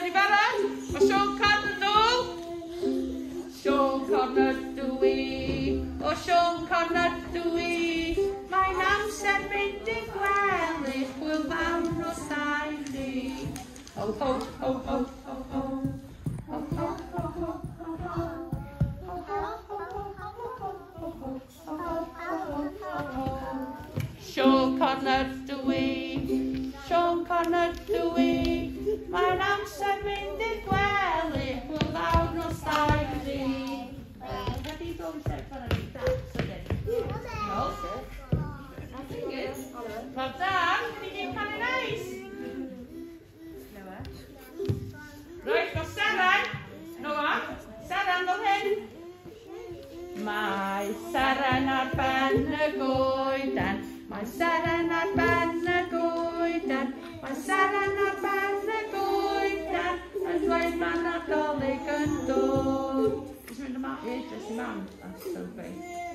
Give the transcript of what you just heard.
Ydyn ni barod? Mae Siôn Corn yn ôl. Siôn Corn ydw i. O Siôn Corn ydw i. Mae'n amser mynd i'r gwely. Hwyl fawr nos da i chi. Ho, ho, ho, ho, ho, ho. Ho, ho, ho, ho, ho, ho. Ho, ho, ho, ho, ho, ho, ho, ho. Ho, ho, ho, ho, ho. Siôn Corn ydw i. Siôn Corn ydw i. Mae'n amser mynd i'r gwely. Hwyl fawr nos da i chi. Wedi dod i sefyll fan yna. Sydyn. No. Good. Well done. Ni gyd canu neis. Reit, mae Seren. Noah. Seren fel hyn. Mae seren ar ben y goeden. Mae seren ar ben y goeden. Mae seren ar ben y goeden. Yn dweud mae Nadolig yn dod. Jyst mynd yma i edrych i mam a Sophie.